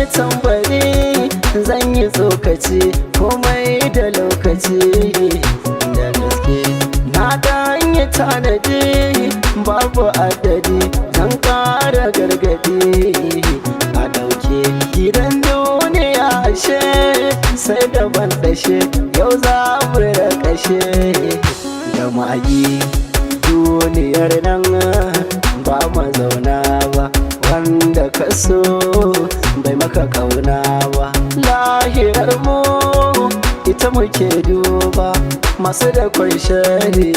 wani tambari, zan yi tsokaci komai da lokaci. Da gaske na dan yi tanadi, babu adadi, zan kara gargadi. A ɗauke gidan duniya ashe sai da ban dashe, yau za mu rakashe da magi. Duniyar nan ba mazauna ba, wanda ka so bai maka kauna ba. Lahirar mu ita muke duba, masu da kwai shari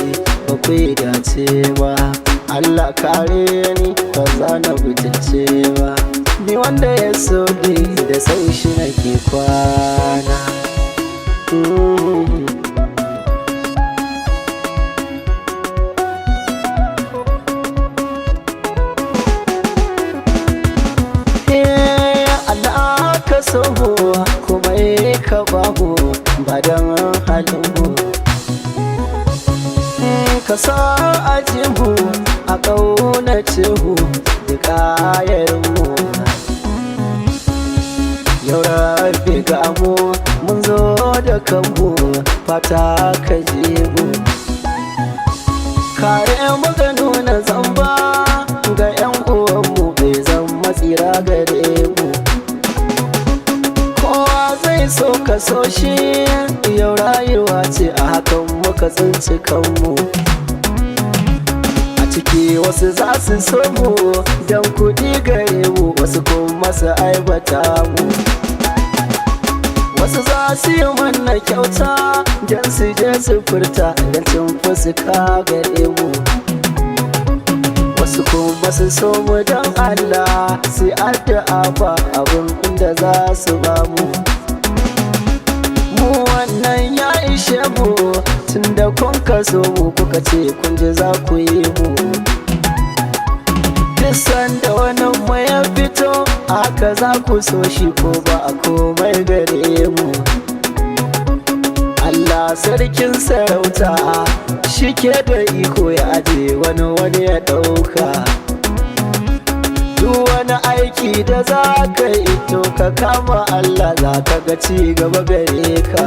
ba ku yi dace ba. Allah kare ni, ba za na butulce ba. Ni wanda ya so ni da sai shi nake kwana. Allah ka so mu kuma ka bamu ba don halin mu, ka sa mu a ƙaunace mu duk mu. Yau Rabbi ga mu mun zo da kanmu, fata ka ji mu, kare mu ga nuna zamba ga 'yan uwanmu, bai zama tsira gare mu. Kowa zai so ka so shi, yau rayuwa ce a hakan muka tsinci kanmu a ciki. Wasu za su so mu don kuɗi gare mu, wasu kuma su aibata mu. Wasu za su yi mana kyauta don su je su furta don cin fuska gare mu. Wasu kuma su so mu don Allah, su addu'a ba abin da za su ba mu. Mu wannan ya ishe mu, tunda kun kaso mu kuka ce kun ji za ku yi mu. Duk sanda wani mu ya fito, haka za ku so shi ko ba a komai gare mu. Allah sarkin sarauta shi ke da iko ya aje wani, wani ya ɗauka. Duk wani aiki da za ka yi, to ka kama Allah, za ka ga ci gaba gare ka.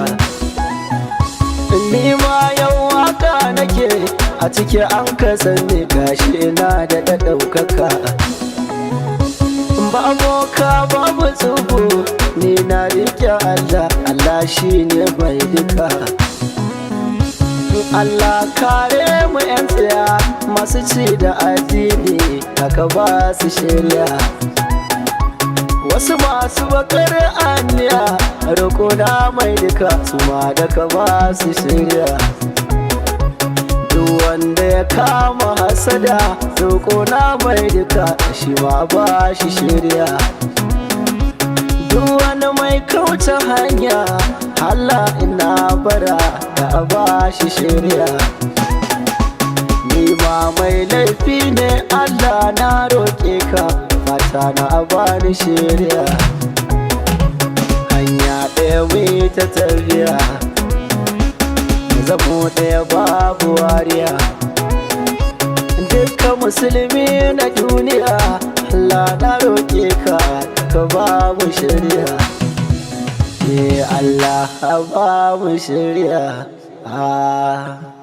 Ni ma yau waka nake a ciki, an ka sani gashi ina da ɗaukaka. Babu ka babu tsubu, ni na rike Allah, Allah shi ne mai duka. Allah kare mu 'yan tsaya masu ci da addini, haka ba su shirya. Wasu masu bakar aniya, roƙo na mai duka, su ma daga ba su shirya. Duk wanda ya kama hasada, roƙo na mai duka, shi ma ba shi shirya. Duk wani mai kauce hanya, Allah ina bara da ba shi shirya. Ni ma mai laifi ne, Allah na roƙe ka, fata na bani shirya. Hanya ɗaya mai ta tafiya, zamo ɗaya babu wariya. Dukkan musulmi na duniya, Allah na roƙe ka, ka ba mu shirya. Eh, Allah ba mu shirya. Ah.